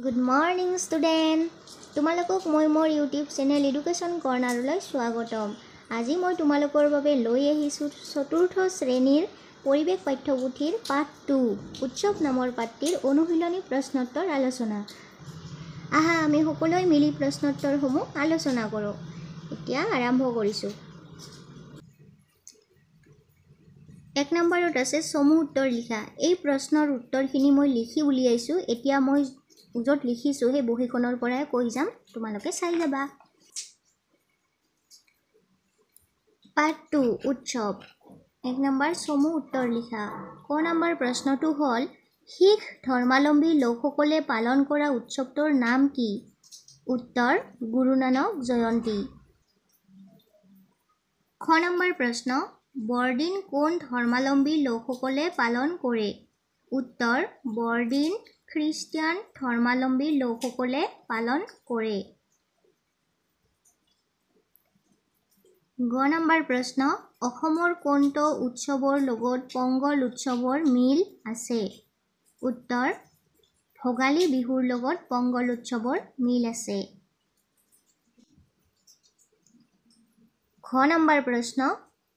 Good morning student, তোমালোকক মই মোৰ ইউটিউব চেনেল এডুকেশ্যন কৰ্ণাৰলৈ স্বাগতম। আজি মই তোমালোকৰ বাবে লৈ আহিছোঁ চতুৰ্থ শ্ৰেণীৰ পৰিৱেশ পাঠ্যপুথিৰ পাঠ 2 উৎসৱ নামৰ পাঠটিৰ অনুশীলনী প্ৰশ্নোত্তৰ আলোচনা। আহা আমি সকলোৱে মিলি প্ৰশ্নোত্তৰসমূহ আলোচনা কৰোঁ। এতিয়া আৰম্ভ কৰিছোঁ। 1 নম্বৰত আছে চমু উত্তৰ লিখা। এই প্ৰশ্নৰ উত্তৰখিনি মই লিখি উলিয়াইছোঁ। এতিয়া মই য'ত লিখিছোঁ সেই বহীখনৰ পৰাই কৈ যাম, তোমালোকে চাই যাবা। পাঠ 2 উৎসৱ। 1 নম্বৰ চমু উত্তৰ লিখা। ক নম্বৰ প্ৰশ্নটো হ'ল শিখ ধৰ্মাৱলম্বী লোকসকলে পালন কৰা উৎসৱটোৰ নাম কি? উত্তৰ গুৰু নানক জয়ন্তী। খ নম্বৰ প্ৰশ্ন বৰদিন কোন ধৰ্মাৱলম্বী লোকসকলে পালন কৰে? উত্তৰ বৰদিন খ্ৰীষ্টান ধৰ্মাৱলম্বী লোকসকলে পালন কৰে। গ নম্বৰ প্ৰশ্ন অসমৰ কোনটো উৎসৱৰ লগত পংগল উৎসৱৰ মিল আছে? উত্তৰ ভোগালী বিহুৰ লগত পংগল উৎসৱৰ মিল আছে। ঘ নম্বৰ প্ৰশ্ন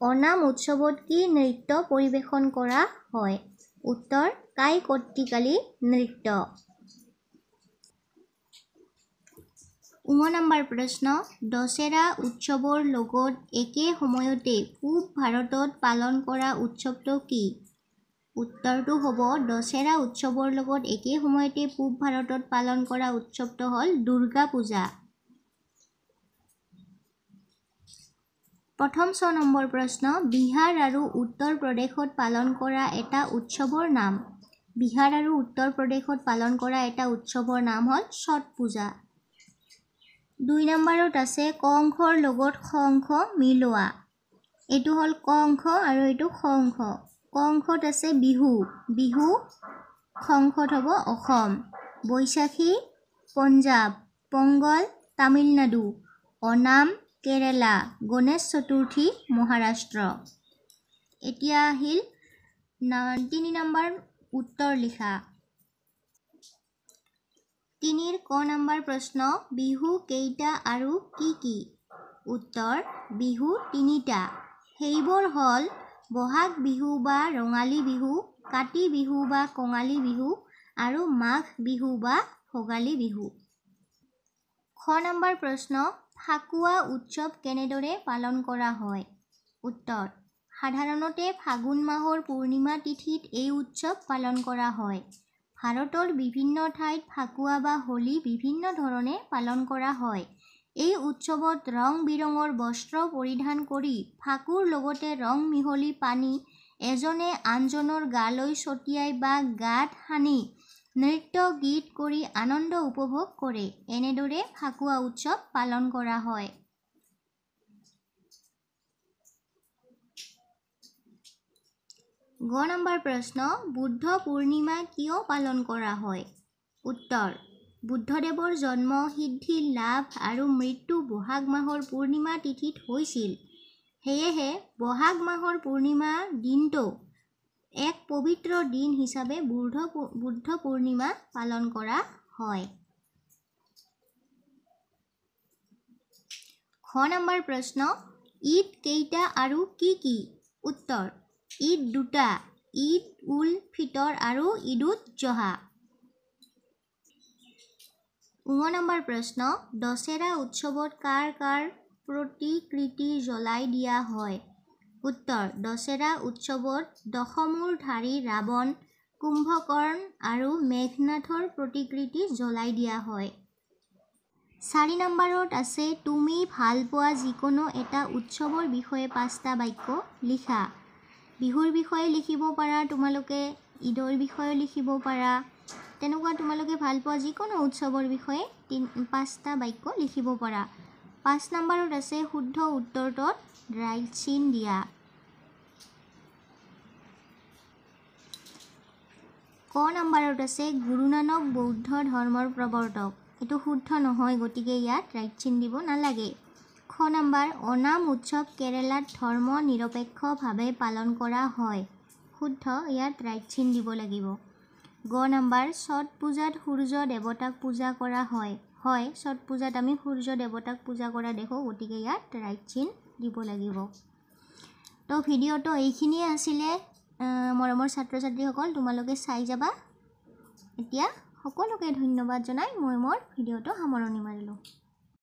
অনাম উৎসৱত কি নৃত্য পৰিৱেশন কৰা হয়? উত্তৰ কাইকট্টিকালি নৃত্য। ঙ নম্বৰ প্ৰশ্ন দশেৰা উৎসৱৰ লগত একে সময়তে পূব ভাৰতত পালন কৰা উৎসৱটো কি? উত্তৰটো হ'ব দশেৰা উৎসৱৰ লগত একে সময়তে পূব ভাৰতত পালন কৰা উৎসৱটো হ'ল দুৰ্গা পূজা। প্ৰথম 6 নম্বৰ প্ৰশ্ন বিহাৰ আৰু উত্তৰ প্ৰদেশত পালন কৰা এটা উৎসৱৰ নাম? বিহাৰ আৰু উত্তৰ প্ৰদেশত পালন কৰা এটা উৎসৱৰ নাম হ'ল ছট পূজা। 2 নম্বৰত আছে ক অংশৰ লগত খ অংশ মিলোৱা। এইটো হ'ল ক অংশ আৰু এইটো খ অংশ। ক অংশত আছে বিহু, বিহু খ অংশত হ'ব অসম, বৈশাখী পঞ্জাৱ, পংগল তামিলনাডু, অনাম কেৰেলা, গণেশ চতুৰ্থী মহাৰাষ্ট্ৰ। এতিয়া আহিল 3 নম্বৰ উত্তৰ লিখা। 3ৰ ক নম্বৰ প্ৰশ্ন বিহু কেইটা আৰু কি কি? উত্তৰ বিহু 3টা। সেইবোৰ হ'ল বহাগ বিহু বা ৰঙালী বিহু, কাতি বিহু বা কঙালী বিহু আৰু মাঘ বিহু বা ভোগালী বিহু। খ নম্বৰ প্ৰশ্ন ফাকুৱা উৎসৱ কেনেদৰে পালন কৰা হয়? উত্তৰ সাধাৰণতে ফাগুন মাহৰ পূৰ্ণিমা তিথিত এই উৎসৱ পালন কৰা হয়। ভাৰতৰ বিভিন্ন ঠাইত ফাকুৱা বা হোলী বিভিন্ন ধৰণে পালন কৰা হয়। এই উৎসৱত ৰং বিৰঙৰ বস্ত্ৰ পৰিধান কৰি ফাকুৰ লগতে ৰং মিহলি পানী এজনে আনজনৰ গালৈ ছটিয়াই বা গাত সানি নৃত্য গীত কৰি আনন্দ উপভোগ কৰে। এনেদৰে ফাকুৱা উৎসৱ পালন কৰা হয়। গ নম্বৰ প্ৰশ্ন বুদ্ধ পূৰ্ণিমা কিয় পালন কৰা হয়? উত্তৰ বুদ্ধদেৱৰ জন্ম, সিদ্ধি লাভ আৰু মৃত্যু বহাগ মাহৰ পূৰ্ণিমা তিথিত হৈছিল। সেয়েহে বহাগ মাহৰ পূৰ্ণিমা দিনটো এক পবিত্ৰ দিন হিচাপে বুদ্ধ পূৰ্ণিমা পালন কৰা হয়। খ নম্বৰ প্ৰশ্ন ঈদ কেইটা আৰু কি কি? উত্তৰ ঈদ 2টা, ঈদ উল ফিতৰ আৰু ঈদ উদ জহা। ঙ নম্বৰ প্ৰশ্ন দশেৰা উৎসৱত কাৰ কাৰ প্ৰতিকৃতি জ্বলাই দিয়া হয়? উত্তৰ দশেৰা উৎসৱত দশমূৰধাৰী ৰাৱণ, কুম্ভকৰ্ণ আৰু মেঘনাথৰ প্ৰতিকৃতি জ্বলাই দিয়া হয়। 4 নম্বৰত আছে তুমি ভাল পোৱা যিকোনো এটা উৎসৱৰ বিষয়ে 5টা বাক্য লিখা। বিহুৰ বিষয়ে লিখিব পাৰা, তোমালোকে ঈদৰ বিষয়ে লিখিব পাৰা, তেনেকুৱা তোমালোকে ভাল পোৱা যিকোনো উৎসৱৰ বিষয়ে 5টা বাক্য লিখিব পাৰা। 5 নম্বৰত আছে শুদ্ধ উত্তৰটোত ৰাইট চিন দিয়া। ক নম্বৰত আছে গুৰু নানক বৌদ্ধ ধৰ্মৰ প্ৰৱৰ্তক। এইটো শুদ্ধ নহয়, গতিকে ইয়াত ৰাইট চিন দিব নালাগে। খ নম্বৰ অনাম উৎসৱ কেৰেলাত ধৰ্ম নিৰপেক্ষভাৱে পালন কৰা হয়। শুদ্ধ, ইয়াত ৰাইট চিন দিব লাগিব। গ নাম্বাৰ, ছট পূজাত সূৰ্য দেৱতাক পূজা কৰা হয়। হয়, ছট পূজাত আমি সূৰ্য দেৱতাক পূজা কৰা দেখোঁ, গতিকে ইয়াত ৰাইট চিন দিব লাগিব। তো ভিডিঅ'টো এইখিনিয়ে আছিলে মৰমৰ ছাত্ৰ ছাত্ৰীসকল, তোমালোকে চাই যাবা। এতিয়া সকলোকে ধন্যবাদ জনাই মই মোৰ ভিডিঅ'টো সামৰণি মাৰিলোঁ।